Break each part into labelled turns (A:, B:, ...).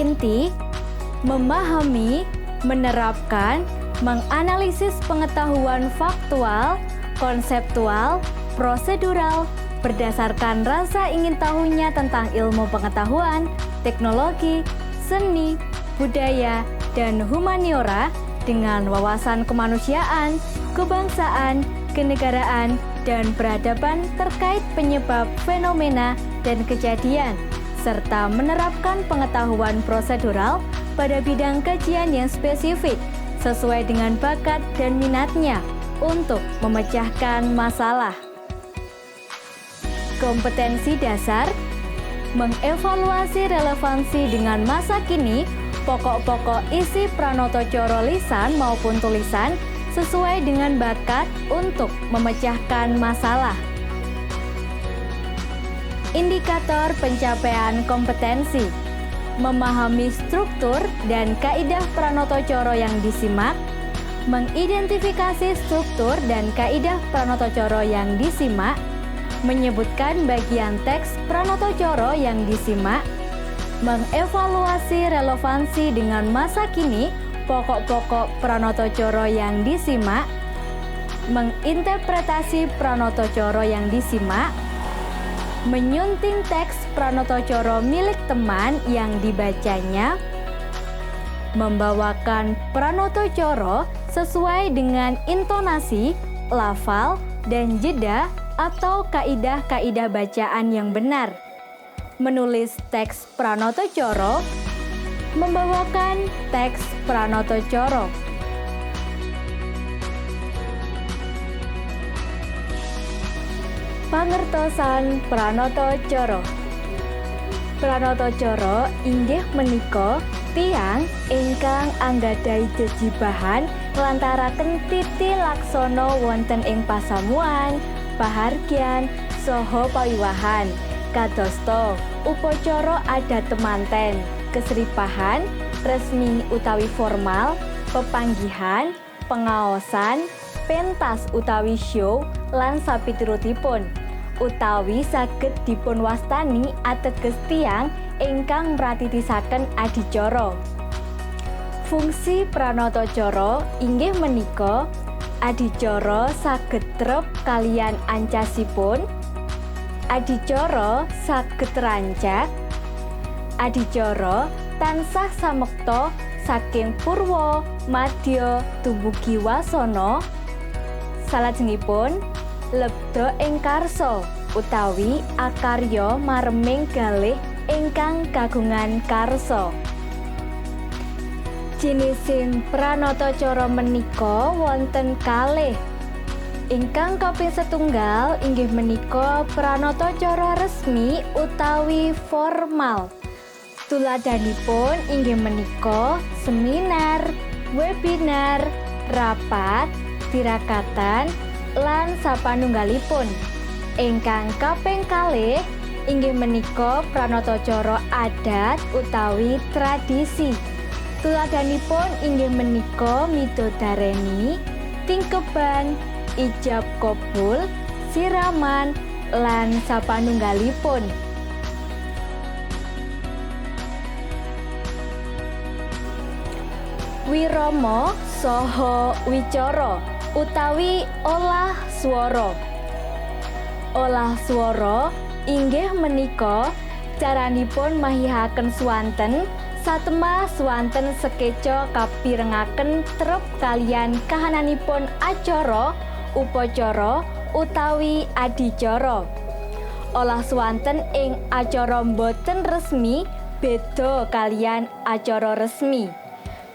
A: Inti memahami, menerapkan, menganalisis pengetahuan faktual, konseptual, prosedural, berdasarkan rasa ingin tahunya tentang ilmu pengetahuan, teknologi, seni, budaya, dan humaniora dengan wawasan kemanusiaan, kebangsaan, kenegaraan, dan peradaban terkait penyebab fenomena dan kejadian, serta menerapkan pengetahuan prosedural pada bidang kajian yang spesifik sesuai dengan bakat dan minatnya untuk memecahkan masalah. Kompetensi dasar mengevaluasi relevansi dengan masa kini pokok-pokok isi pranoto coro lisan maupun tulisan sesuai dengan bakat untuk memecahkan masalah. Indikator pencapaian kompetensi memahami struktur dan kaidah pranoto coro yang disimak, mengidentifikasi struktur dan kaidah pranoto coro yang disimak, menyebutkan bagian teks pranoto coro yang disimak, mengevaluasi relevansi dengan masa kini pokok-pokok pranoto coro yang disimak, menginterpretasi pranoto coro yang disimak, menyunting teks pranoto coro milik teman yang dibacanya, membawakan pranoto coro sesuai dengan intonasi, lafal, dan jeda atau kaidah-kaidah bacaan yang benar, menulis teks pranoto coro, membawakan teks pranoto coro. Pangertosan pranoto coro. Pranoto coro inggih menika tiyang ingkang anggadhahi jejibahan nglantaraken titi laksana wonten ing pasamuan, pahargyan, saha pawiwahan. Kadosta upacara adat temanten, kesripahan, resmi utawi formal, pepanggihan, pengaosan, pentas utawi show, lan sapiturutipun, utawi saged dipun wastani ateges tiyang ingkang mratitisaken adicara. Fungsi pranata cara inggih menika adicara saged trep kaliyan ancasipun, adicara saged rancak, adicara tansah samekta saking purwa, madya dumugi wasana. Salajengipun lebda ing karsa utawi akarya mareming galih ingkang kagungan karsa. Jinising pranata cara menika wonten kalih. Ingkang kaping setunggal inggih menika pranata cara resmi utawi formal. Tuladhanipun inggih menika seminar, webinar, rapat, tirakatan, lan sapanunggalipun. Ingkang kaping kalih inggih menika pranata cara adat utawi tradisi. Tuladhanipun inggih menika midodareni, tingkeban, ijab kobul, siraman, lan sapanunggalipun. Wirama saha wicara utawi olah swara. Olah swara inggih menika caranipun mahihaken swanten satemah swanten sekeca kapirengaken trep kaliyan kahananipun acara, upacara utawi adicara. Olah swanten ing acara boten resmi beda kaliyan acara resmi.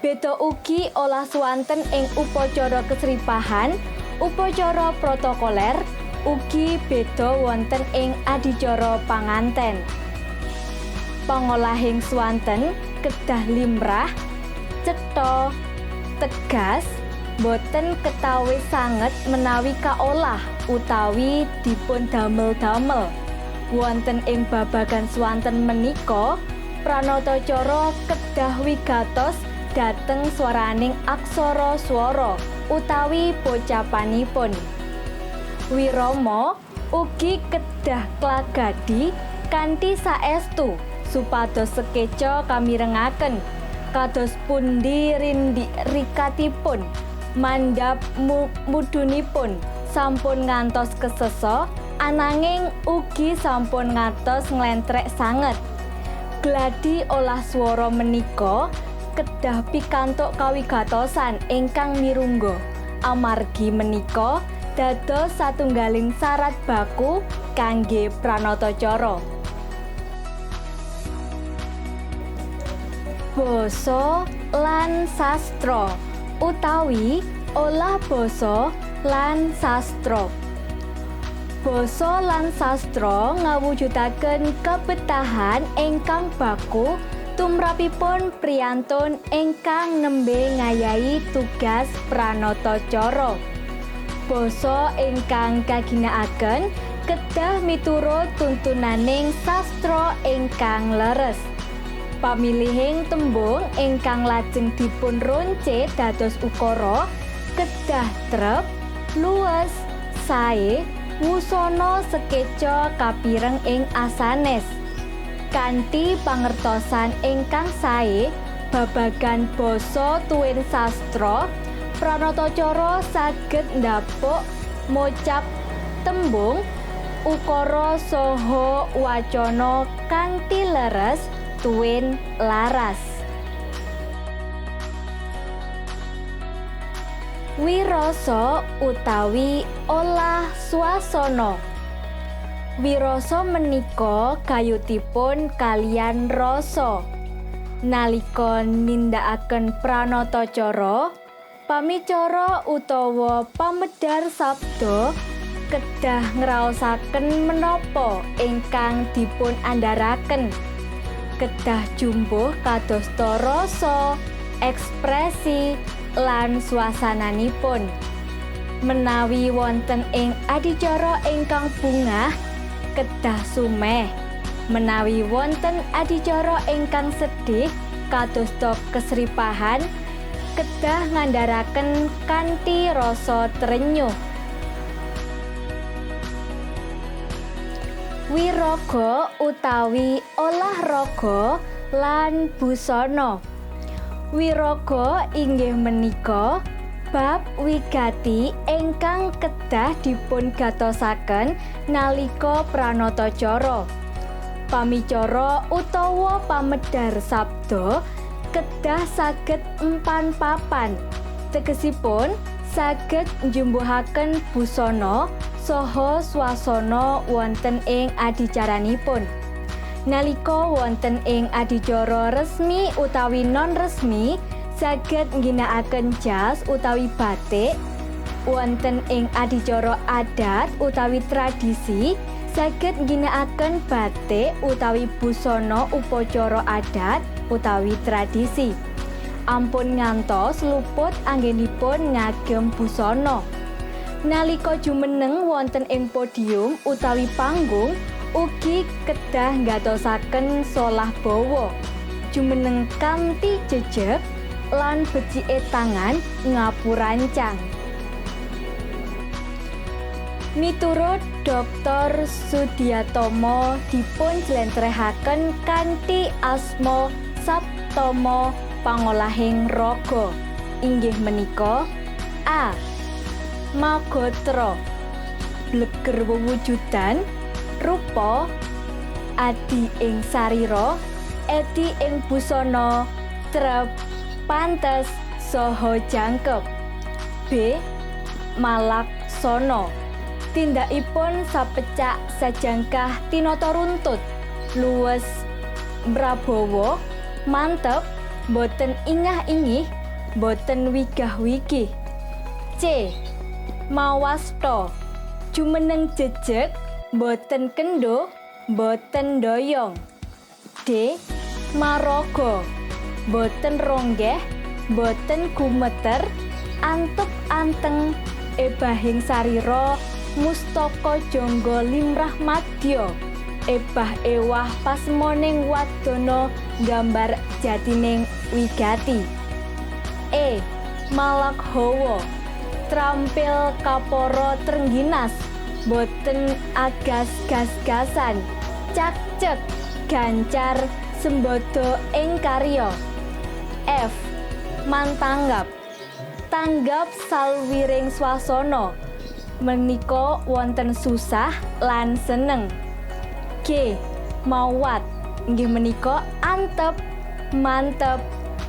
A: Beda ugi olah swanten ing upacara kesripahan, upacara protokoler, ugi beda wonten ing adicara panganten. Pangolahing swanten kedah limrah, cetha, tegas, boten ketawis sanget menawi kaolah utawi dipun damel-damel. Wonten ing babagan swanten menika, pranata cara kedah wigatos dhateng swaraning aksara swara utawi pocapanipun. Wirama ugi kedah klagadi kanthi saestu supados sekeca kamirengaken kados pundi rindik rikatipun mandhap mudhunipun sampun ngantos kesesa ananging ugi sampun ngantos nglentrek sanget. Gladi olah swara menika kedah pikantuk kawigatosan ingkang mirungga. Amargi menika dados satunggaling syarat baku kangge pranatacara. Basa lan sastra utawi olah basa lan sastra. Basa lan sastra ngawujudaken kebetahan ingkang baku tumrapipun priyantun ingkang nembe ngayahi tugas pranatacara. Basa ingkang kaginakaken kedah miturut tuntunaning sastra ingkang leres. Pamilihing tembung ingkang lajeng dipun ronce dados ukara kedah trep, luwes, sae, wusana sekeca kapireng ing asanes. Kanthi pangertosan ingkang sae babagan basa tuwin sastra, pranatacara saged ndhapuk mocap tembung, ukara saha wacana kanthi leres tuwin laras. Wirasa utawi olah swasana. Wirasa menika gayutipun kaliyan rasa. Nalika nindakaken pranatacara, pamicara utawa pamedhar sabda kedah ngraosaken menapa ingkang dipun andharaken. Kedah jumbuh kadosta rasa, ekspresi, lan suasananipun. Menawi wonten ing adicara ingkang bungah, kedah sumeh. Menawi wonten adicara ingkang sedih, kadosta kesripahan, kedah ngandharaken kanthi rasa trenyuh. Wiraga utawi olah raga lan busana. Wiraga inggih menika bab wigati ingkang kedah dipun gatosaken nalika pranatacara. Pamicara utawa pamedhar sabda kedah saged empan papan. Tegesipun saged njumbuhaken busana saha swasana wonten ing adicaranipun. Nalika wonten ing adicara resmi utawi non resmi, saged ngginakaken jas utawi batik. Wonten ing adicara adat utawi tradisi, saged ngginakaken batik utawi busana upacara adat utawi tradisi. Ampun ngantos luput anggenipun ngagem busana. Nalika jumeneng wonten ing podium utawi panggung, ugi kedah nggatosaken solah bawa. Jumeneng kanthi jejeg lan becike tangan ngapurancang. Miturut Dr. Sudiatomo dipun jlentrehaken kanthi asma Saptama Pangolahing Raga, inggih menika A. Magotra, bleger wewujudan, rupa, adi ing sarira, edi ing busana, trep, pantes, saha jangkep. B. Malaksana, tindakipun sapecak sajangkah tinata runtut, luwes mrabawa, mantep, boten ingah-ingih, boten wigah-wigih. C. Mawasta, jumeneng jejeg, boten kendho, boten doyong. D. Maraga, boten ronggeh, boten gumeter, antep anteng, ebahing sarira, mustaka jangga limrah madya, ebah ewah pasmoning wadana gambar jatining wigati. E. Malakhawa, trampil kapara trengginas, boten agas-gas-gasan, cakcek, Gancar sembodo ing karya. F. Mantanggap, tanggap salwiring swasana menika wonten susah lan seneng. G. Mawat, inggih menika antep, mantep,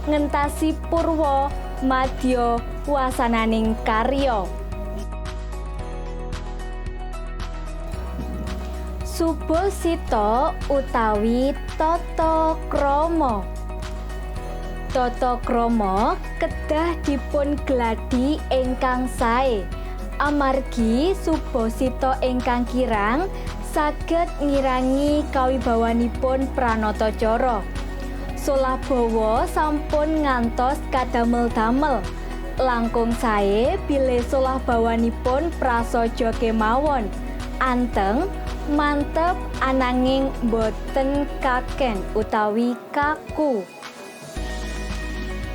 A: ngentasi purwa madya wasananing karya. Subasita utawi tata krama. Tata krama kedah dipun gladi ingkang sae, amargi subasita ingkang kirang saged ngirangi kawibawanipun pranatacara. Solah bawa sampun ngantos kadamel-damel. Langkung sae bilih solah bawanipun prasaja kemawon, anteng, mantep ananging boten kaken utawi kaku.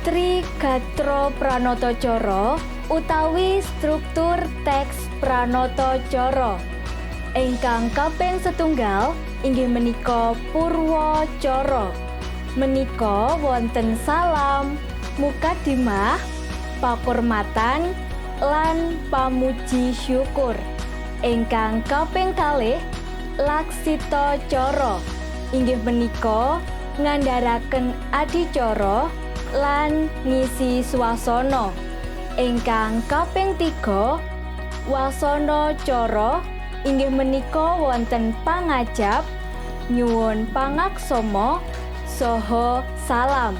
A: Trigatra pranatacara utawi struktur teks pranatacara. Ingkang kaping setunggal inggih menika purwacara. Menika wonten salam, mukadimah, pakurmatan, lan pamuji syukur. Ingkang kaping kalih laksita cara, inggih menika ngandharaken adicara lan ngisi swasana. Ingkang kaping 3 wasana cara, inggih menika wonten pangajap, nyuwun pangaksama, saha salam.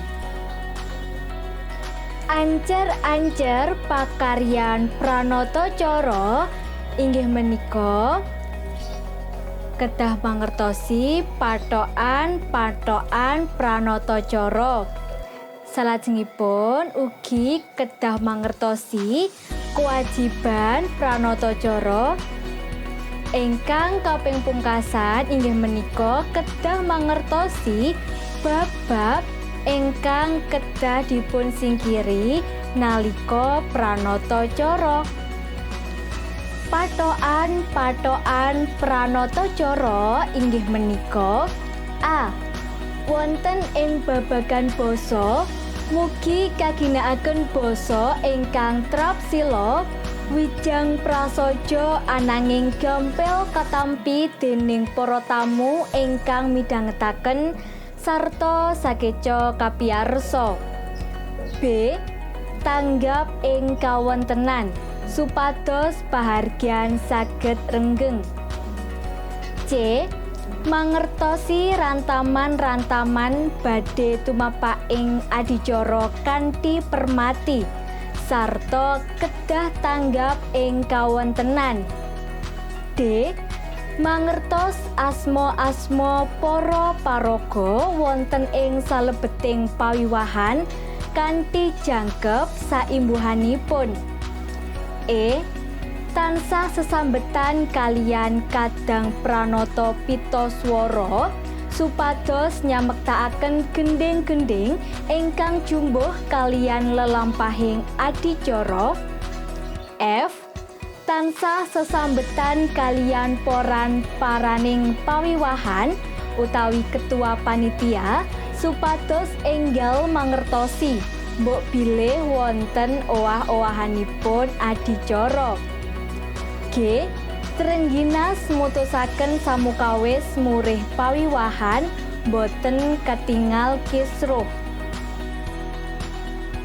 A: Ancer-ancer pakaryan pranatacara inggih menika kedah mangertosi pathokan-pathokan pranatacara. Salajengipun ugi kedah mangertosi kewajiban pranatacara. Ingkang kaping pungkasan inggih menika kedah mangertosi bab-bab ingkang kedah dipun singkiri nalika pranatacara. Pathokan-pathokan pranatacara inggih menika: A. Wonten ing babagan basa, mugi kaginakaken basa ingkang trapsila, wijang prasaja ananging gampil katampi dening para tamu ingkang midhangetaken sarta sakeca kapiyarsa. B. Tanggap ing kawontenan supados pahargyan saged renggeng. C. Mangertosi rantaman-rantaman badhe tumapak ing adicara kanthi permati sarta kedah tanggap ing kawontenan. D. Mangertos asma-asma para paraga wonten ing salebeting pawiwahan kanthi jangkep saimbuhanipun. E. Tansah sesambetan kaliyan kadang pranata pita swara supados nyamektakaken gendhing-gendhing ingkang jumbuh kaliyan lelampahing adicara. F. Tansah sesambetan kaliyan poran paraning pawiwahan utawi ketua panitia supados enggal mangertosi mbok bilih wonten owah-owahanipun adicara. G. Trengginas mutusaken samukawis murih pawiwahan boten ketingal kisruh.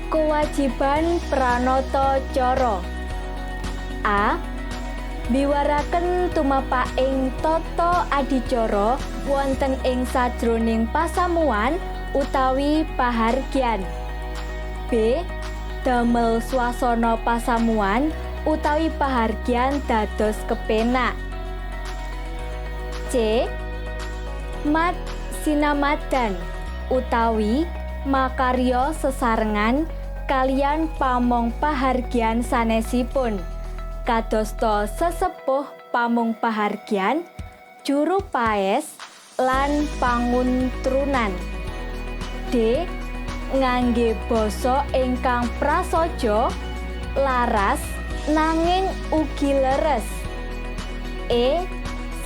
A: Kewajiban pranatacara. A. Biwaraken tumapaking tata adicara wonten ing sajroning pasamuan utawi pahargyan. B. Damel swasana pasamuan utawi pahargyan dados kepenak. C. Mat sinamadan utawi makarya sesarengan kaliyan pamong pahargyan sanesipun, kadosta sesepuh pamong pahargyan, juru paes, lan panguntrunan. D. Ngangge basa ingkang prasaja, laras, nanging ugi leres. E.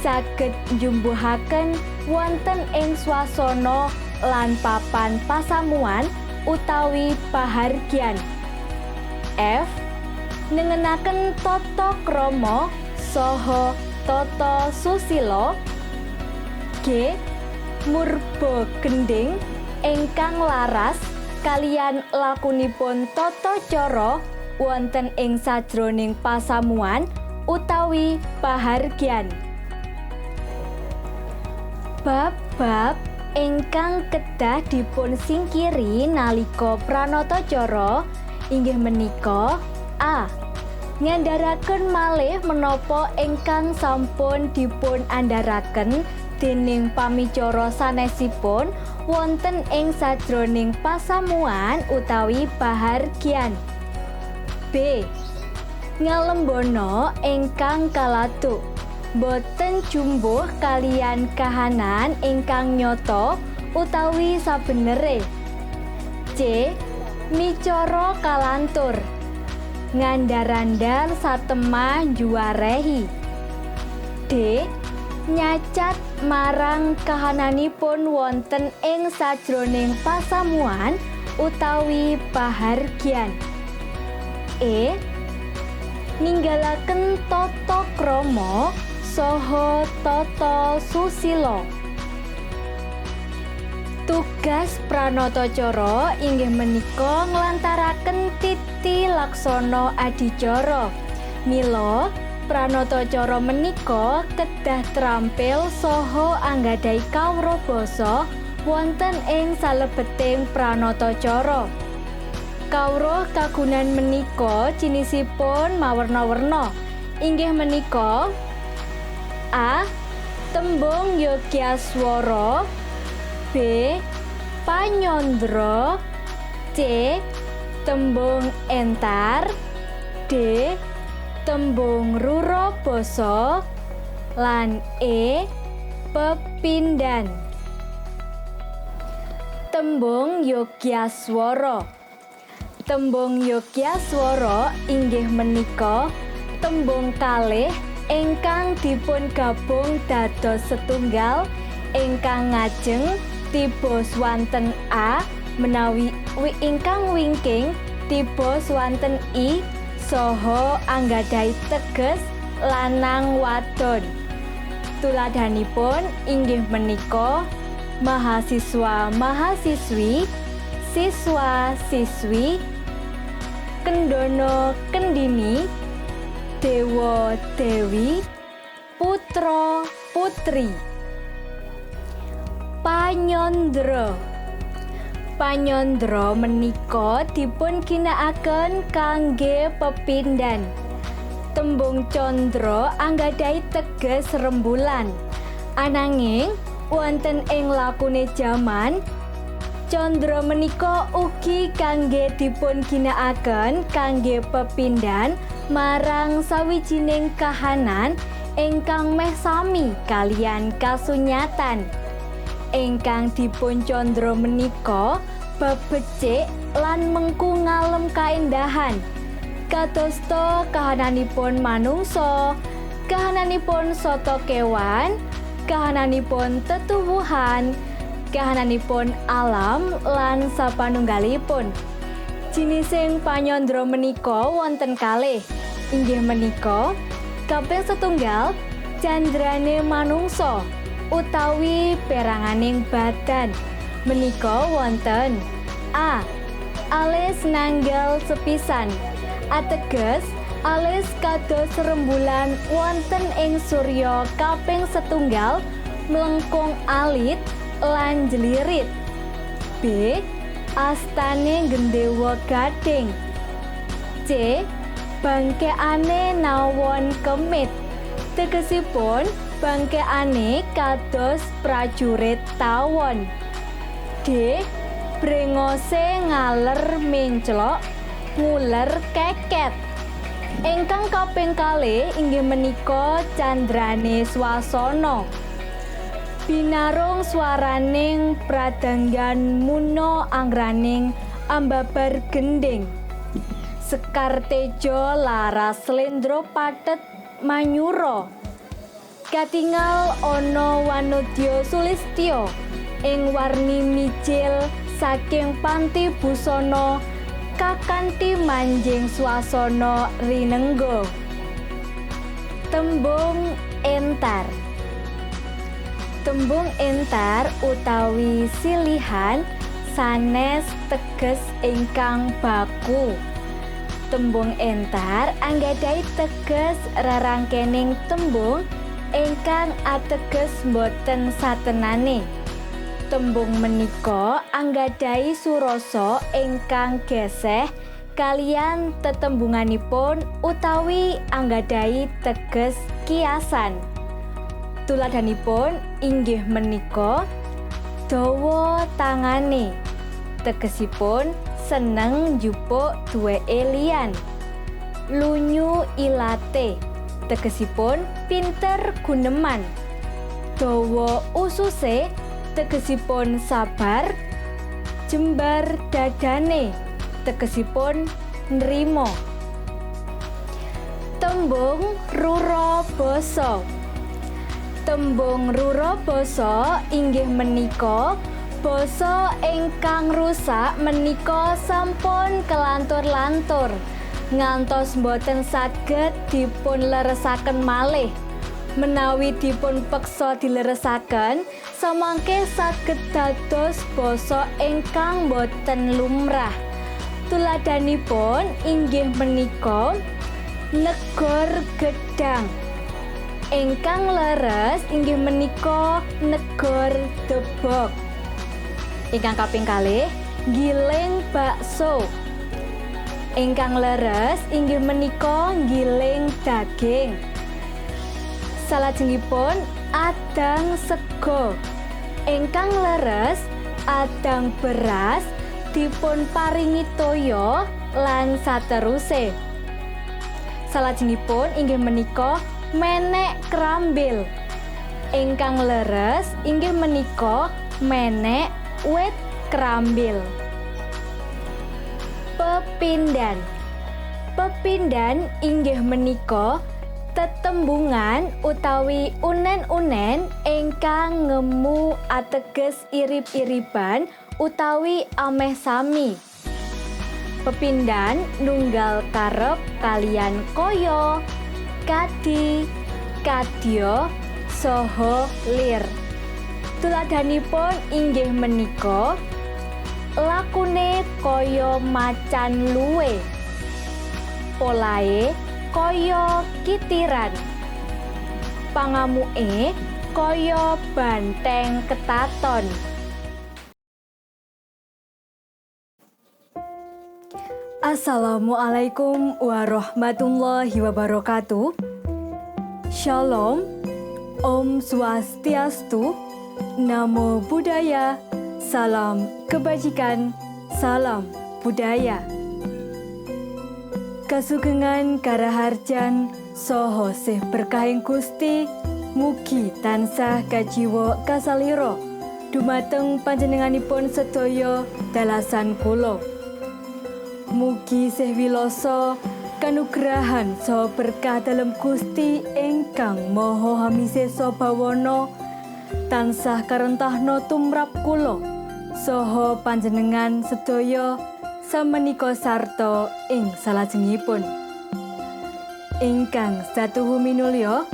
A: Saged njumbuhaken wonten ing swasana lan papan pasamuan utawi pahargyan. F. Nengenaken tata krama saha tata susila. G. Murba gendhing ingkang laras kaliyan lakunipun tata cara wonten ing sajroning pasamuan utawi pahargyan. Bab-bab ingkang kedah dipun singkiri nalika pranatacara inggih menika: A. Ngandharaken malih menapa ingkang sampun dipun andharaken dening pamicara sanesipun wonten ing sajroning pasamuan utawi pahargyan. B. Ngalembono ingkang kaladuk boten jumbuh kaliyan kahanan ingkang nyata utawi sabenere. C. Micara kalantur ngandharandhar satemah njuwarehi. D. Nyacat marang kahananipun wonten ing sajroning pasamuan utawi pahargyan. E. Ninggalaken tata krama saha tata susila. Tugas pranatacara inggih menika nglantaraken titi laksana adicara. Mila pranatacara menika kedah trampil saha anggadhahi kawruh basa wonten ing salebeting pranatacara. Kawruh kagunan menika jinisipun mawerna-werna. Inggih menika: A. Tembung yogyaswara, B. Panyandra, C. Tembung entar, D. Tembung rurabasa, lan E. Pepindhan. Tembung yogyaswara. Tembung yogyaswara inggih menika tembung kalih ingkang dipun gabung dados setunggal ingkang ngajeng tiba swanten A menawi ingkang wingking tiba swanten I saha anggadhahi teges lanang wadon. Tuladhanipun inggih menika mahasiswa mahasiswi, siswa siswi, kendono kendini, dewa dewi, putra putri. Panyandra. Panyandra menika dipun ginakaken kangge pepindhan. Tembung candra anggadhahi teges rembulan. Ananging wonten ing lakune jaman, candra menika ugi kangge dipun ginakaken kangge pepindhan marang sawijining kahanan ingkang meh sami kaliyan kasunyatan. Ingkang dipun candra menika bab becik lan mengku ngalem kaendahan. Kadosta kahananipun manungsa, kahananipun sata kewan, kahananipun tetuwuhan, kahananipun alam lan sapanunggalipun. Jinising panyandra menika wonten kalih, inggih menika kaping setunggal candrane manungsa utawi peranganing badan. Menika wonten A. Alis nanggal sepisan, ateges alis kados rembulan wonten ing surya kaping setunggal mlengkung alit lan jelirit. B. Astane gendewa gading. C. Bangkeane nawon kemit, tegesipun bangkeane kados prajurit tawon. D. Brengose ngaler menclok nguler keket. Ingkang kaping kalih inggih menika candrane swasana. Binarung swaraning pradanggan muna anggraning ambabar gendhing. Sekar tejo laras slendro pathet manyura. Katingal ana wanodya sulistya ing warni mijil saking panti busana kakanthi manjing swasana rinengga. Tembung entar. Tembung entar utawi silihan sanes teges ingkang baku. Tembung entar anggadhahi teges rerangkening tembung ingkang ateges boten satenane. Tembung menika anggadhahi surasa ingkang geseh kaliyan tetembunganipun utawi anggadhahi teges kiasan. Tuladhanipun inggih menika dawa tangane, tegesipun seneng njupuk duweke liyan. Lunyu ilate, tegesipun pinter guneman. Dawa ususe, tegesipun sabar. Jembar dadane, tegesipun nrimo. Tembung rura basa. Tembung rura basa inggih menika basa ingkang rusak menika sampun kelantur-lantur ngantos boten saged dipun leresaken malih. Menawi dipun peksa dileresaken, samangke saged dados basa ingkang boten lumrah. Tuladhanipun inggih menika negor gedang. Ingkang leres inggih menika negor debog. Ingkang kaping kalih giling bakso. Ingkang leres inggih menika giling daging. Salajengipun adang sego. Ingkang leres adang beras dipun paringi toya lan sateruse. Salajengipun inggih menika menek krambil. Ingkang leres inggih menika menek wit krambil. Pepindhan. Pepindhan inggih menika tetembungan utawi unen-unen ingkang ngemu ateges irip-iripan utawi ameh sami. Pepindhan nunggal karep kaliyan kaya, kadi, kadya, saha lir. Tuladhanipun inggih menika lakune kaya macan luwe, polahe kaya kitiran, pangamuke kaya banteng ketaton. Assalamualaikum warahmatullahi wabarakatuh. Shalom, Om Swastiastu, Namo Buddhaya, salam kebajikan, salam budaya. Kasugengan karaharjan saha sih berkahing Gusti, mugi tansah kajiwa kasalira dumateng panjenenganipun sedaya dalasan kula. Mugi sih wilasa kanugrahan saha berkah dalem Gusti ingkang Maha Hamisesa Bawana tansah karentahna tumrap kula saha panjenengan sedaya samenika sarta ing salajengipun. Ingkang satuhu minulya,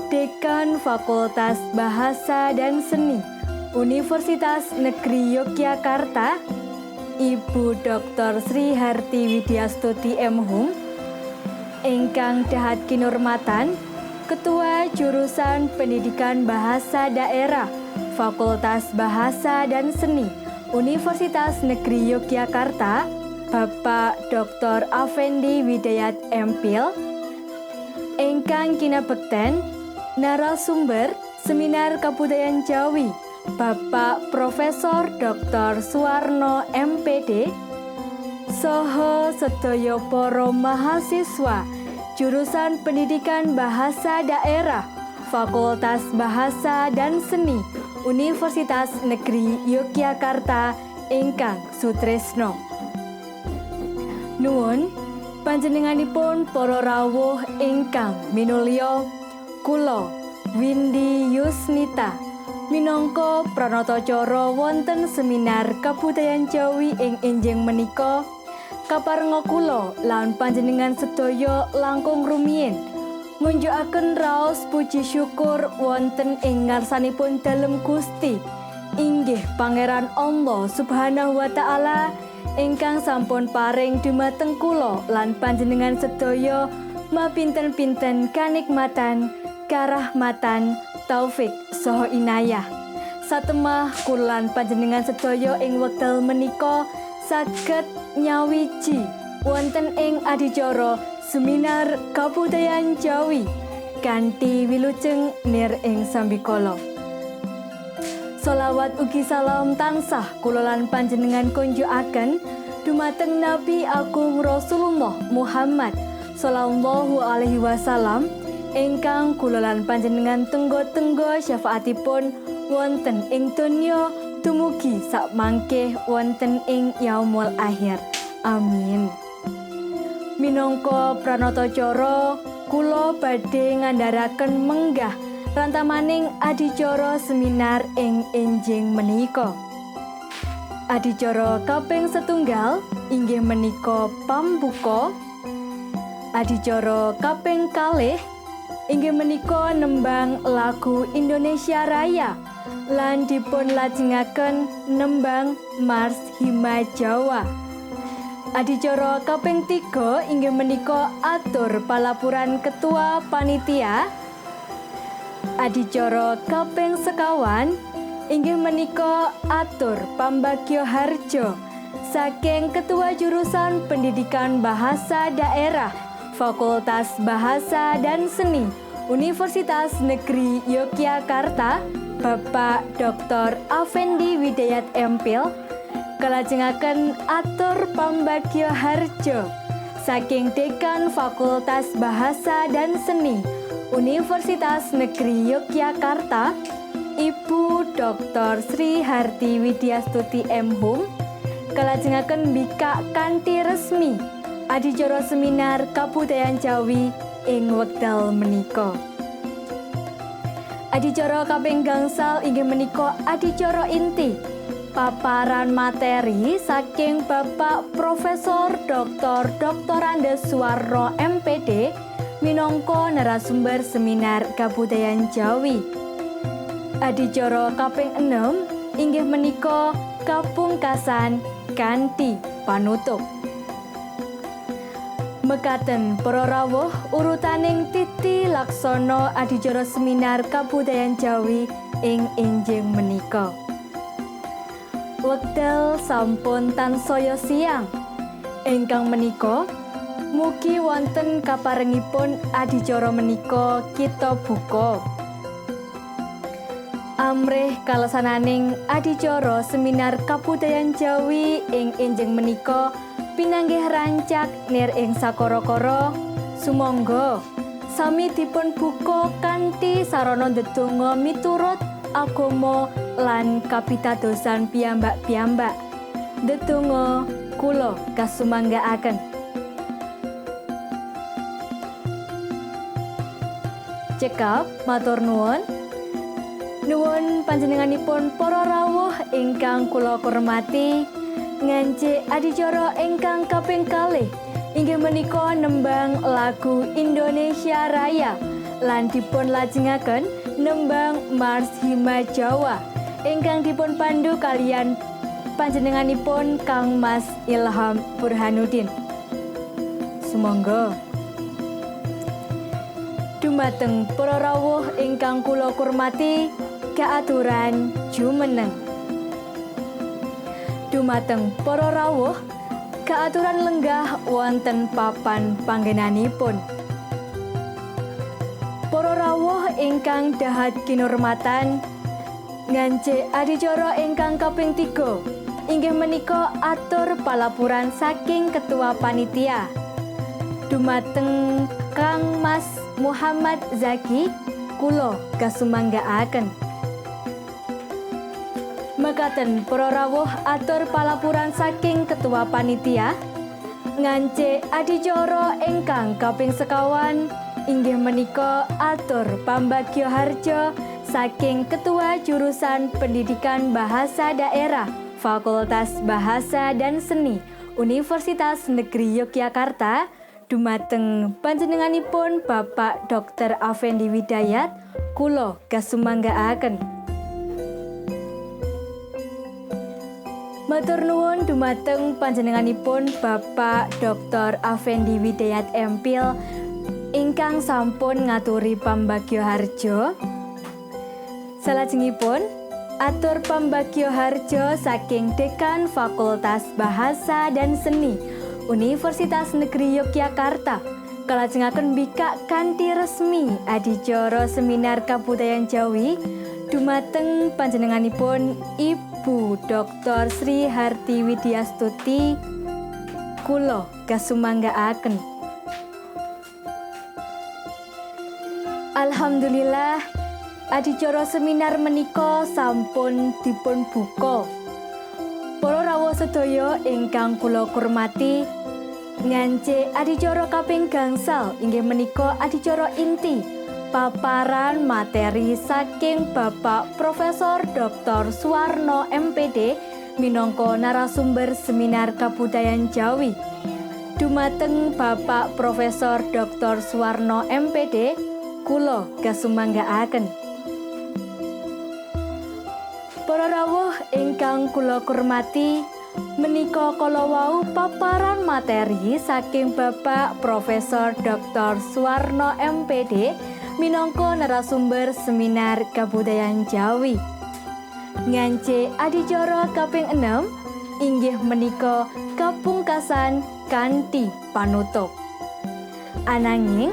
A: Dekan Fakultas Bahasa dan Seni Universitas Negeri Yogyakarta, Ibu Dr. Sri Harti Widyastuti M.Hum, ingkang dahat kinurmatan Ketua Jurusan Pendidikan Bahasa Daerah Fakultas Bahasa dan Seni Universitas Negeri Yogyakarta, Bapak Dr. Afendi Widayat M.Phil, ingkang kinabekten narasumber Seminar Kebudayaan Jawi, Bapak Profesor Dr. Suwarno MPD, saha sedaya para mahasiswa jurusan Pendidikan Bahasa Daerah Fakultas Bahasa dan Seni Universitas Negeri Yogyakarta ingkang sutresno. Nuwun panjenenganipun para rawuh ingkang minulya, kula Windy Yusnita minangka pranata cara wonten seminar kabudayan Jawi ing enjing menika. Kaparenga kula lan panjenengan sedaya langkung rumiyin ngunjukaken raos puji syukur wonten ing ngarsanipun dalem Gusti inggih Pangeran Allah Subhanahu wa Ta'ala ingkang sampun paring dumateng kula lan panjenengan sedaya mapinten-pinten kanikmatan, karahmatan, taufik saha inayah. Satemah kula lan panjenengan sedaya ing wekdal menika saged nyawiji wonten ing adicara seminar kabudayan Jawi kanthi wilujeng nir ing sambikala. Solawat ugi salam tansah kula lan panjenengan kunjukaken dumateng Nabi Agung Rasulullah Muhammad sallallahu alaihi wasallam ingkang kula lan panjenengan tenggo-tenggo syafaatipun wonten ing donya dumugi sakmangke wonten ing yaumul akhir. Amin. Minangka pranata cara kula badhe ngandharaken menggah rantamaning adicara seminar ing enjing menika. Adicara kaping setunggal inggih menika pambuka. Adicara kaping kalih inggih menika nembang lagu Indonesia Raya lan dipun lajengaken nembang Mars Hima Jawa. Adicara kaping 3 inggih menika atur palapuran ketua panitia. Adicara kaping sekawan inggih menika atur pambagyo harjo saking Ketua Jurusan Pendidikan Bahasa Daerah Fakultas Bahasa dan Seni Universitas Negeri Yogyakarta Bapak Dr. Afendi Widayat M.Phil kalajengaken atur pambagyo harjo saking Dekan Fakultas Bahasa dan Seni Universitas Negeri Yogyakarta Ibu Dr. Sri Harti Widyastuti M.Hum kalajengaken mbikak kanthi resmi adicara seminar kabudayan Jawi ing wekdal menika. Adicara kaping gangsal inggih menika adicara inti paparan materi saking Bapak Profesor Dr. Dr. Andes Suwarno MPD minangka narasumber seminar kabudayan Jawi. Adicara kaping 6 inggih menika kapungkasan kanthi panutup. Mekaten para rawuh urutaning titi laksana adicara seminar kabudayan Jawi ing enjing menika. Wekdal sampun tansaya siang. Ingkang menika mugi wonten kaparengipun adicara menika kita buka. Amrih kalesananing adicara seminar kabudayan Jawi ing enjing menika pinanggih rancak nir ing sakara-kara. Sumangga sami dipun buka kanthi sarana ndedonga miturut agama lan kapitadosan piyambak-piyambak. Ndedonga kula kasumanggaaken. Cekap matur nuwun. Nuwun panjenenganipun para rawuh ingkang kula hormati. Ngancik adicara ingkang kaping kalih inggih menika nembang lagu Indonesia Raya lan dipun lajengaken nembang Mars Hima Jawa ingkang dipun pandu kalian panjenenganipun Kang Mas Ilham Burhanuddin. Sumangga. Dumateng para rawuh ingkang kula hormati, kaaturan jumeneng. Dumateng para rawuh, kaaturan lenggah wonten papan panggenanipun. Para rawuh ingkang dahat kinurmatan, ngancik adicara ingkang kaping 3 inggih menika atur palapuran saking ketua panitia. Dumateng Kang Mas Muhammad Zaki, kula kasumanggaaken. Mekaten para rawuh atur palapuran saking ketua panitia, ngancik adicara ingkang kaping sekawan Inggih menika atur pambagyo harjo saking Ketua Jurusan Pendidikan Bahasa Daerah Fakultas Bahasa dan Seni Universitas Negeri Yogyakarta dumateng panjenenganipun Bapak Dr. Afendi Widayat kula kasumanggaaken. Matur nuwun dumateng panjenenganipun Bapak Dr. Afendi Widayat MPhil ingkang sampun ngaturi pambagyo harjo. Salajengipun atur pambagyo harjo saking Dekan Fakultas Bahasa dan Seni Universitas Negeri Yogyakarta kalajengaken mbikak kanthi resmi adicara seminar kabudayan Jawi dumateng panjenenganipun Ibu Dr. Sri Harti Widyastuti kula kasumanggaaken. Alhamdulillah adicara seminar menika sampun dipun buka. Para rawuh sedaya ingkang kula kurmati, ngance adicara kaping gangsal inggih menika adicara inti paparan materi saking Bapak Profesor Dr. Suwarno MPD minangka narasumber seminar kabudayan Jawi. Dumateng Bapak Profesor Dr. Suwarno MPD kula kasumanggaaken. Para rawuh ingkang kula kurmati, menika kala wau paparan materi saking Bapak Profesor Dr. Suwarno MPD minangka narasumber seminar kabudayan Jawi. Ngance adicara kaping 6 inggih menika kapungkasan kanthi panutup. Ananging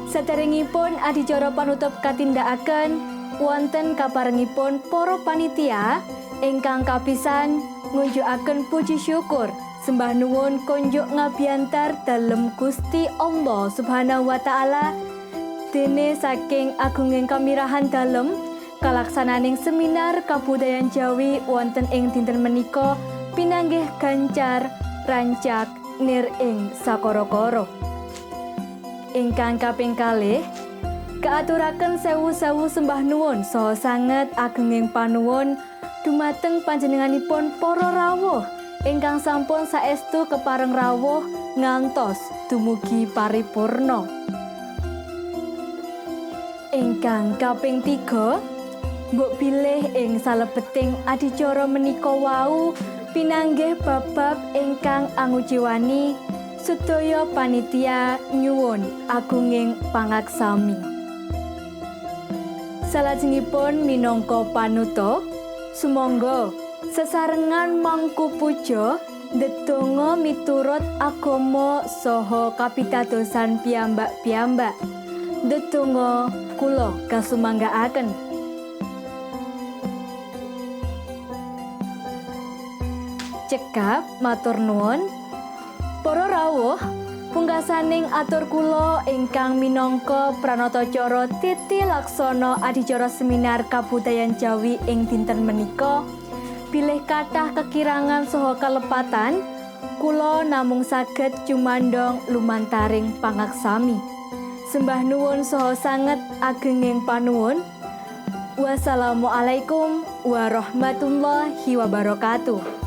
A: saderengipun adicara panutup katindakaken wonten kaparengipun para panitia ingkang kapisan ngunjukaken puji syukur sembah nuwun konjuk ngabiyantar dalem Gusti Allah Subhanahu wa taala dene saking agunging kamirahan dalem kalaksananing seminar kabudayan Jawi wonten ing dinten menika pinanggih gancar rancak nir ing sakara-kara. Ingkang kaping kalih kaaturaken sewu-sewu sembah nuwun saha sanget agenging panuwun dumateng panjenenganipun para rawuh ingkang sampun saestu kepareng rawuh ngantos dumugi paripurna. Ingkang kaping 3 mbok bilih ing salebeting adicara menika wau pinanggih bab-bab ingkang angujiwani sedaya panitia nyuwun agunging pangaksami. Salajengipun minangka panutup, sumangga sesarengan mangku puja ndedonga miturut agama saha kapitadosan piyambak-piyambak. Ndedonga kula kasumanggaaken. Cekap matur nuwun. Para rawuh, pungkasaning atur kula ingkang minangka pranatacara titi laksana adicara seminar kabudayan Jawi ing dinten menika, bilih kathah kekirangan saha kalepatan, kula namung saged cumandhong lumantaring pangaksami. Sembah nuwun saha sanget agenging panuwun. Wassalamualaikum warahmatullahi wabarakatuh.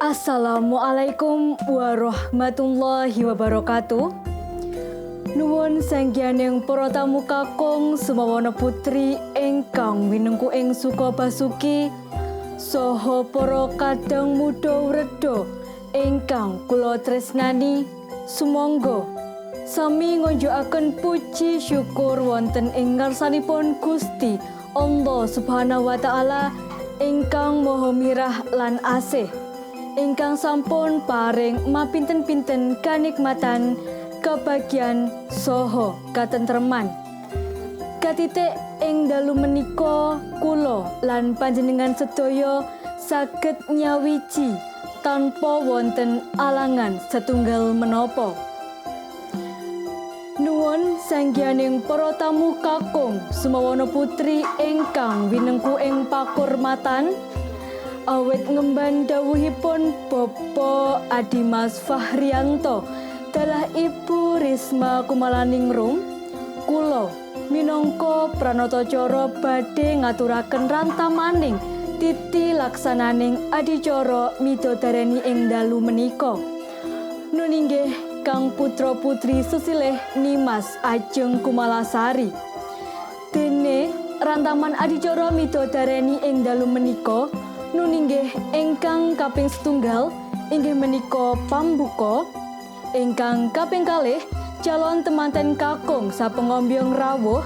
A: Assalamualaikum warahmatullahi wabarakatuh. Nuwun sanggianing para tamu kakung sumawana putri ingkang winengku ing Sukabasuki saha para kadang muda wreda ingkang kula tresnani, sumangga sami ngunjukaken puji syukur wonten ing ngarsanipun Gusti Allah Subhanahu wa taala ingkang maha mirah lan asih, ingkang sampun paring mapinten-pinten kanikmatan, kebagian saha katentreman. Katitik ing dalu menika kula lan panjenengan sedaya saged nyawiji tanpa wonten alangan setunggal menapa. Nuwun sanggianing para tamu kakung sumawana putri ingkang winengku ing pakurmatan, Awit ngemban dawuhipun Bapak Adimas Fahrianto dalah Ibu Risma Kumalaningrum, kula minangka pranatacara badhe ngaturaken rantamaning titi laksananing adicara midodareni ing dalu menika. Nun inggih kang putra putri sesilih Nimas Ajeng Kumalasari. Dene rantaman adicara midodareni ing dalu menika nun inggih ingkang kaping setunggal inggih menika pambuka, ingkang kaping kalih calon temanten kakung sapengombyong rawuh,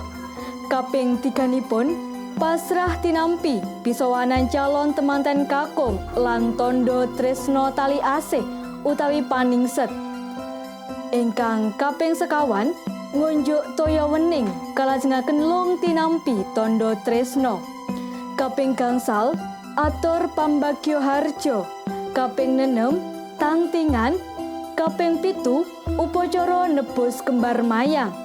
A: kaping tiganipun pasrah tinampi pisowanan calon temanten kakung lan tondo tresno tali asih utawi paningset, ingkang kaping sekawan ngunjuk toya wening kalajengaken lung tinampi tondo tresno, kaping gangsal atur pambagyo harjo, kaping nenem tantingan, kaping 7 upacara nebus kembar mayang,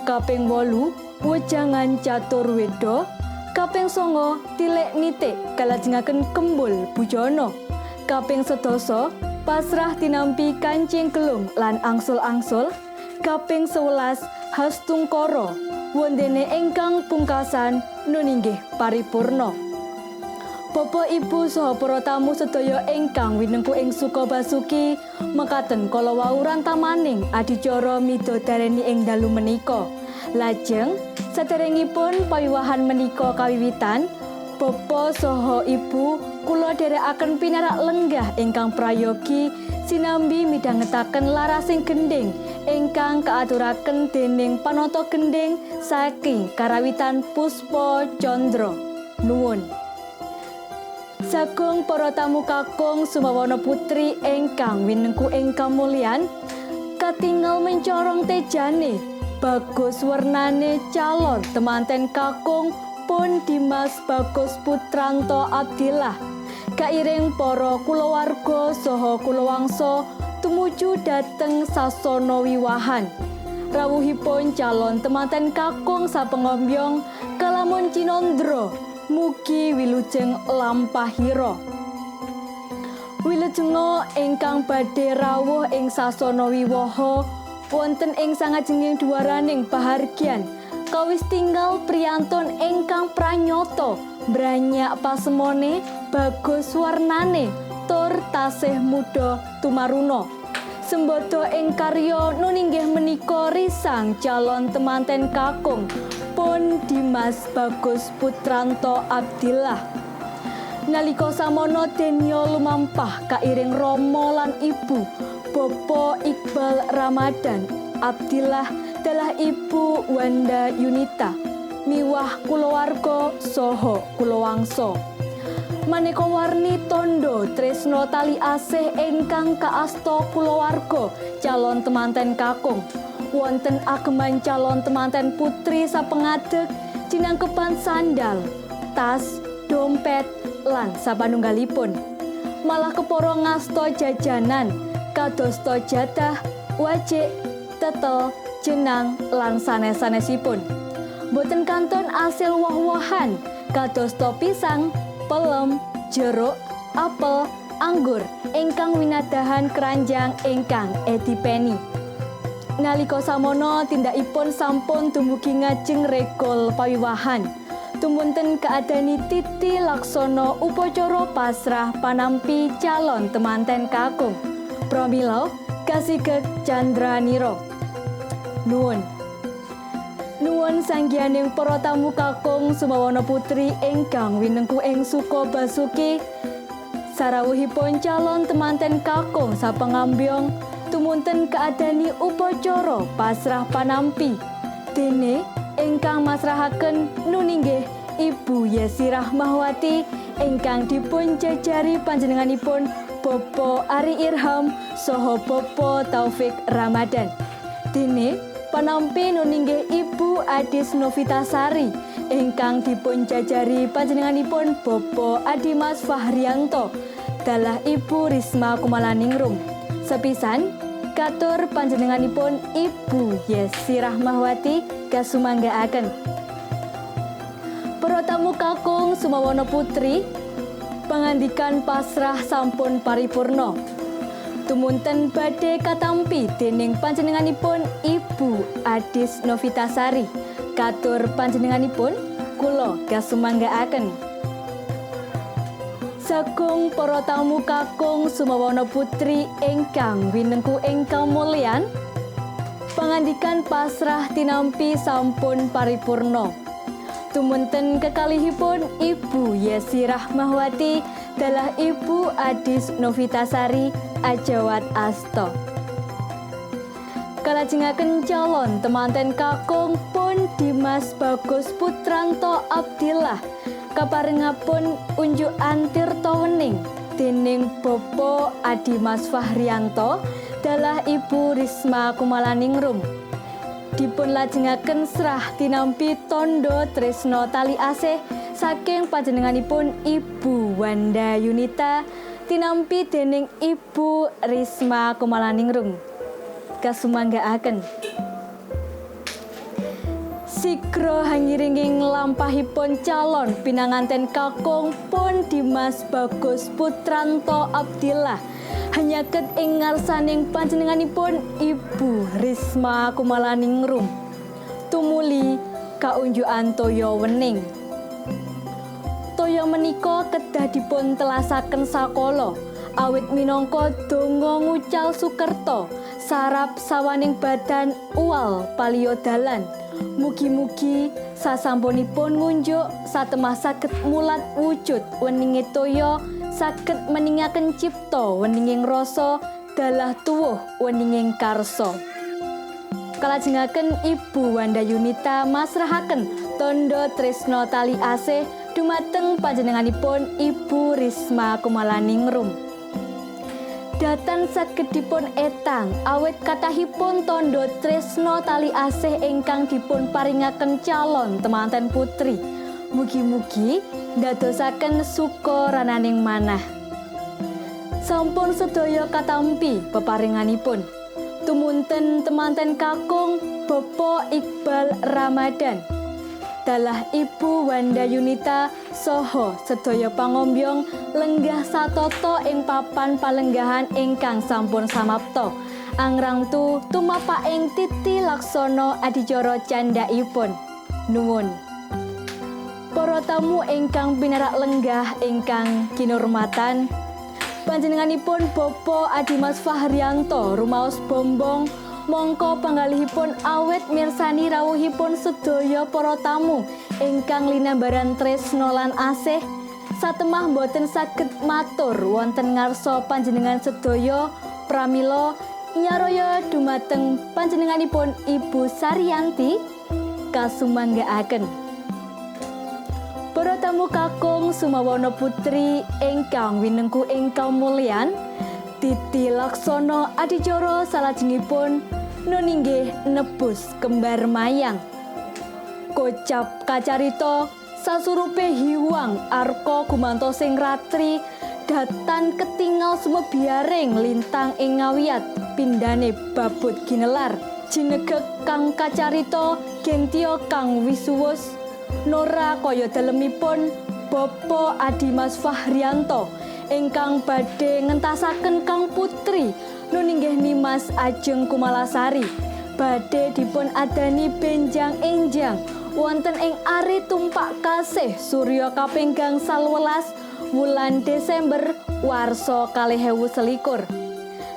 A: kaping 8 wejangan catur wedo, kaping 9 tilik nitik kalajengaken kembul bujana, kaping 10 pasrah tinampi kancing gelung lan angsul-angsul, kaping 11 hastungkara wondene ingkang pungkasan nun inggih paripurna. Bapak Ibu saha para tamu sedaya ingkang winengku ing Sukabasuki, mekaten kala wau rantamaning adicara midodareni ing dalu menika. Lajeng saderengipun pawiwahan menika kawiwitan, Bapak saha Ibu kula dherekaken pinarak lenggah ingkang prayogi sinambi midhangetaken larasing gendhing ingkang kaaturaken dening panata gendhing saking karawitan Puspa Candra. Nuwun. Sagung para tamu kakung Sumawana putri ingkang winengku ing kamulyan, katingal mencorong tejane, bagus wernane calon temanten kakung pun Dimas Bagus Putranto Abdillah. Kairing para kulawarga saha kulawangsa tumuju dhateng sasana wiwahan. Rawuhipun calon temanten kakung sapengombyong kalamun cinandra, mugi wilujeng lampahira. Wilujenga ingkang badhe rawuh ing sasana wiwaha wonten ing sangajenging duwaraning pahargyan kawis tinggal priyantun ingkang pranyata, branyak pasemone, bagus warnane, tur tasih muda tumaruna. Sembodo ing karya nun inggih menika risang calon temanten kakung pun Dimas Bagus Putranto Abdillah. Nalika samono denya lumampah kairing rama lan ibu, Bapak Iqbal Ramadan Abdillah dalah Ibu Wanda Yunita, miwah kulawarga saha kulawangsa. Maneka warni tondo tresno tali asih ingkang kaasta kulawarga calon temanten kakung. Wonten ageman calon temanten putri sapengadeg cinangkepan sandal, tas, dompet, lan sapanunggalipun. Malah kepara ngasta jajanan kadosta jatah, wajik, tetel, jenang, lan sanes-sanesipun. Boten kantun asil woh-wohan kadosta pisang, pelem, jeruk, apel, anggur ingkang winadahan keranjang ingkang edipeni. Nalika samono tindakipun sampun dumugi ngajeng regol pawiwahan. Tumunten kaadani titi laksana upacara pasrah panampi calon temanten kakung. Pramila kasigek Candranira. Nuwun. Nuwun sanggianing para tamu kakung Sumawana putri ingkang winengku ing Sukabasuki. Sarawuhipun calon temanten kakung sapengambyong tumunten kaadani upacara pasrah panampi. Dene ingkang masrahaken nun inggih Ibu Yesi Rahmawati ingkang dipun jajari panjenenganipun Bapak Ari Irham saha Bapak Taufik Ramadan. Dene panampi nun inggih Ibu Adis Novitasari ingkang dipun jajari panjenenganipun Bapak Adimas Fahrianto dalah Ibu Risma Kumalaningrum. Sepisan katur panjenenganipun Ibu Yesi Rahmawati kasumanggaaken. Para tamu kakung Sumawana putri, Pangandikan pasrah sampun paripurna. Tumunten badhe katampi dening panjenenganipun Ibu Adis Novitasari. Katur panjenenganipun kula kasumanggaaken. Sagung para tamu kakung Sumawana Putri ingkang winengku ing kamulyan, pangandikan pasrah tinampi sampun paripurna. Tumunten kekalihipun Ibu Yesi Rahmawati dalah Ibu Adis Novitasari ajawat asta. Kalajengaken calon temanten kakung pun Dimas Bagus Putranto Abdillah kaparengapun unjukan tirta wening dening Bapak Adimas Fahrianto dalah Ibu Risma Kumalaningrum. Dipun lajengaken srah tinampi tondo tresno tali asih saking panjenenganipun Ibu Wanda Yunita tinampi dening Ibu Risma Kumalaningrum. Kasumanggaaken. Sigra hangiringing lampahipun calon pinanganten kakung pun Dimas Bagus Putranto Abdillah hanyaket ing ngarsaning panjenenganipun Ibu Risma Kumalaningrum. Tumuli kaunjukan toya wening. Toya menika kedah dipun telasaken sakala awit minangka donga ngucal sukerta sarap sawaning badan uwal paliya dalan. Mugi-mugi sasampunipun ngunjuk satemah saged mulat wujud weninge toya, saged meningaken cipta weninging rasa dalah tuwuh weninging karsa. Kalajengaken Ibu Wanda Yunita masrahaken tondo tresno tali asih dumateng panjenenganipun Ibu Risma Kumalaningrum. Datan saged dipun etang awit kathahipun tondo tresno tali asih ingkang dipun paringaken calon temanten putri. Mugi-mugi ndadosaken suka rananing manah. Sampun sedaya katampi peparinganipun. Tumunten temanten kakung Bapak Iqbal Ramadan dalah Ibu Wanda Yunita saha sedaya pangombyong lenggah satata ing papan palenggahan ingkang sampun samapta. Angrangtu tumapak ing titi laksana adicara candhaipun. Nuwun. Para tamu ingkang pinarak lenggah ingkang kinurmatan, panjenenganipun Bapak Adimas Fahrianto rumaos bombong mongko panggalihipun awit mirsani rawuhipun sedaya para tamu ingkang linambaran tresna lan asih satemah boten saged matur wonten ngarsa panjenengan sedaya. Pramila nyaroya dumateng panjenenganipun Ibu Saryanti kasumanggaaken. Para tamu kakung Sumawana Putri ingkang winengku ing kamulyan, titi laksana adicara salajengipun nuninggih nebus kembar mayang. Kocap kacarita sasurupe hiwang arka gumantosing ratri datan ketingal sumebiaring lintang ing ngawiyat pindhane babut ginelar. Jinegek kang kacarita gentiya kang wisuwus nora kaya dalemipun Bapak Adimas Fahrianto ingkang badhe ngentasaken kang putri nuninggih Nimas Ajeng Kumalasari badhe dipun adani benjang enjang wonten ing ari tumpak kasih surya kaping gangsal welas wulan Desember warsa 2021.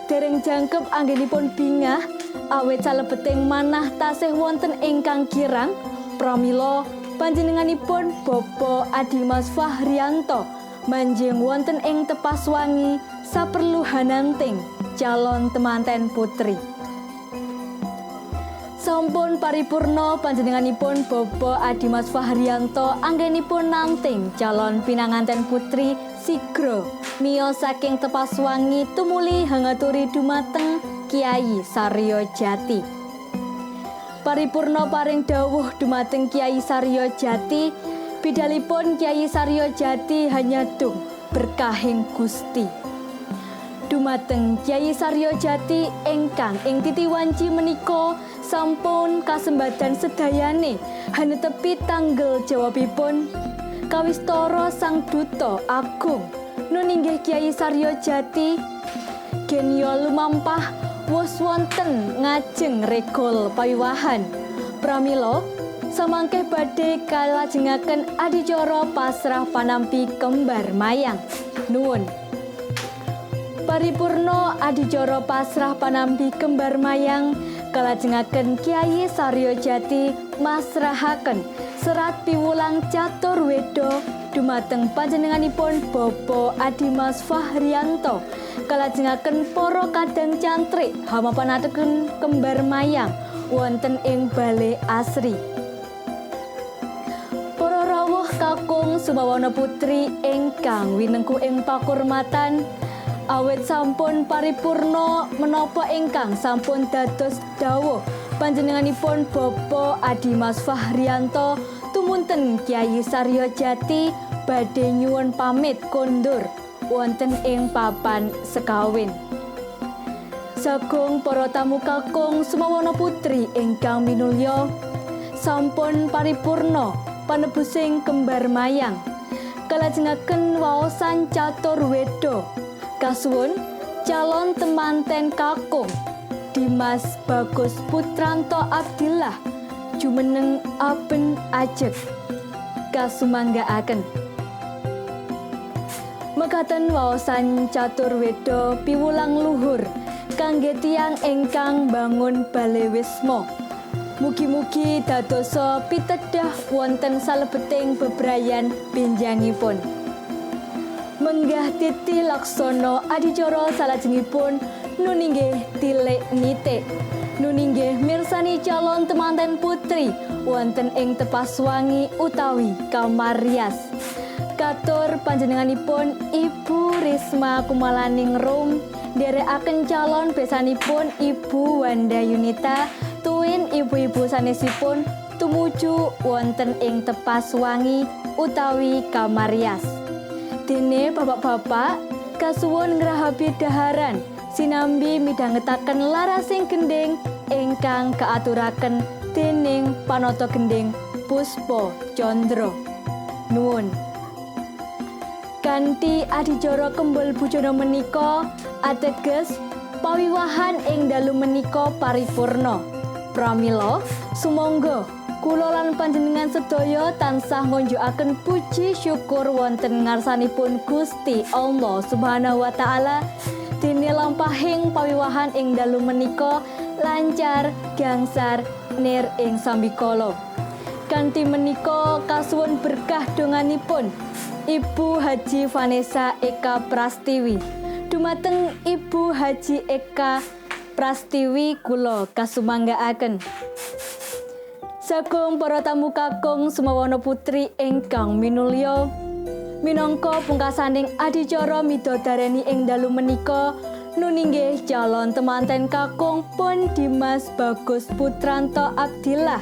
A: Dereng jangkep anggenipun bingah awit salebeting manah tasih wonten ingkang kirang. Pramila panjenenganipun Bapak Adimas Fahrianto manjing wonten ing tepas wangi saperlu hananting calon temanten putri. Sampun paripurna panjenenganipun Bapak Adimas Fahrianto anggenipun nanting calon pinanganten putri sigra miyos saking tepas wangi tumuli hangaturi dumateng Kiai Saryo Jati. Paripurna paring dawuh dumateng Kiai Saryo Jati, bidalipun Kiai Saryo Jati hanya dung berkahing Gusti. Dumateng Kiai Saryo Jati ingkang ing titi wanci menika sampun kasembadan sedayane hanetepi tanggel jawabipun kawistara Sang Duta Agung Nun inggih Kyai Saryo Jati genyo lumampah wus wonten ngajeng regol pawiwahan. Pramila samangke badhe kalajengaken adicara pasrah panampi kembar mayang. Nuwun. Paripurna adicara pasrah panampi kembar mayang kalajengaken Kyai Saryo Jati masrahaken serat piwulang catur weda dumateng panjenenganipun Bapak Adimas Fahrianto kalajengaken para kadang cantrik hamapanaken kembar mayang wonten ing Bale Asri. Para rawuh kakung Sumawana Putri ingkang winengku ing pakurmatan, awit sampun paripurna menapa ingkang sampun dados dawuh panjenenganipun Bapak Adimas Fahrianto tumunten Kyai Saryo Jati badhe nyuwun pamit kondur wonten ing papan sekawin. Sagung para tamu kakung Sumawana Putri ingkang minulya, sampun paripurna panebusing kembar mayang kalajengaken waosan catur weda. Kasuwun calon temanten kakung Dimas Bagus Putranto Abdillah jumeneng aben ajeg kasumanggaaken. Mekaten waosan catur weda piwulang luhur kangge tiyang ingkang bangun bale wisma. Mugi-mugi dadosa pitedah wonten salebeting bebrayan benjangipun. Menggah titi laksana adicara salajengipun nuninggih tilik nitik. Nuninggih mirsani calon temanten putri wonten ing tepas wangi utawi kamar rias. Katur panjenenganipun Ibu Risma Kumalaningrum nderekaken calon besanipun Ibu Wanda Yunita tuwin ibu-ibu sanesipun tumuju wonten ing tepas wangi utawi kamar rias. Dene bapak-bapak kasuwun ngrahabi daharan sinambi midhangetaken larasing gendhing ingkang kaaturaken dening panata gendhing Puspa Candra. Nuwun. Kanthi adicara kembul bujana menika ateges pawiwahan ing dalu menika paripurna. Pramila sumangga kula lan panjenengan sedaya tansah ngunjukaken puji syukur wonten ngarsanipun Gusti Allah Subhanahu wa taala dene lampahing pawiwahan ing dalu menika lancar gangsar nir ing sambikala. Kanthi menika kasuwun berkah donganipun Ibu Haji Vanessa Eka Prastiwi. Dumateng Ibu Haji Eka Prastiwi kula kasumanggaaken. Sagung para tamu kakung Sumawana Putri ingkang minulya, minangka pungkasaning adicara midodareni ing dalu menika nuninggih calon temanten kakung pun Dimas Bagus Putranto Abdillah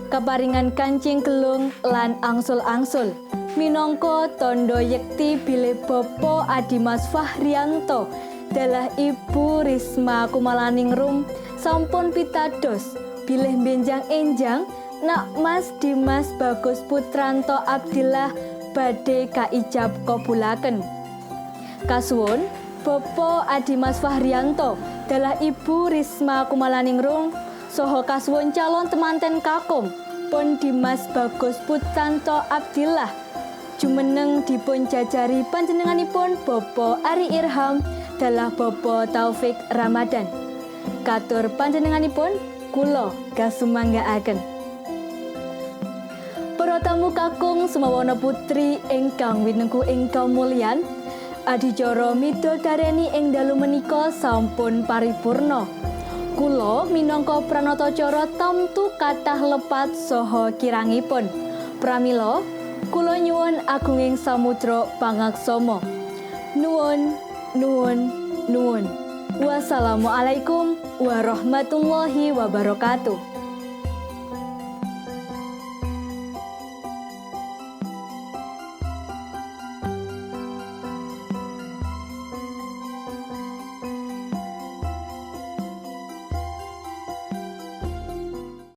A: kaparingan kancing gelung lan angsul-angsul minangka tandha yekti bilih Bapak Adimas Fahrianto dalah Ibu Risma Kumalaningrum sampun pitados bilih benjang enjang nak Mas Dimas Bagus Putranto Abdillah badhe kaijab kabulaken. Kasuwun Bapak Adimas Fahrianto dalah Ibu Risma Kumalaningrum saha kasuwun calon temanten kakung pun Dimas Bagus Putranto Abdillah jumeneng dipun jajari panjenenganipun Bapak Ari Irham dalah Bapak Taufik Ramadan. Katur panjenenganipun kula kasumanggaaken. Para tamu kakung Sumawana Putri ingkang winengku ing kamulyan, adicara midodareni ing dalu menika sampun paripurna. Kula minangka pranatacara tamtu kathah lepat saha kirangipun. Pramila kula nyuwun agunging samudra pangaksama. Nuwun, nuwun, nuwun. Wassalamualaikum warahmatullahi wabarakatuh.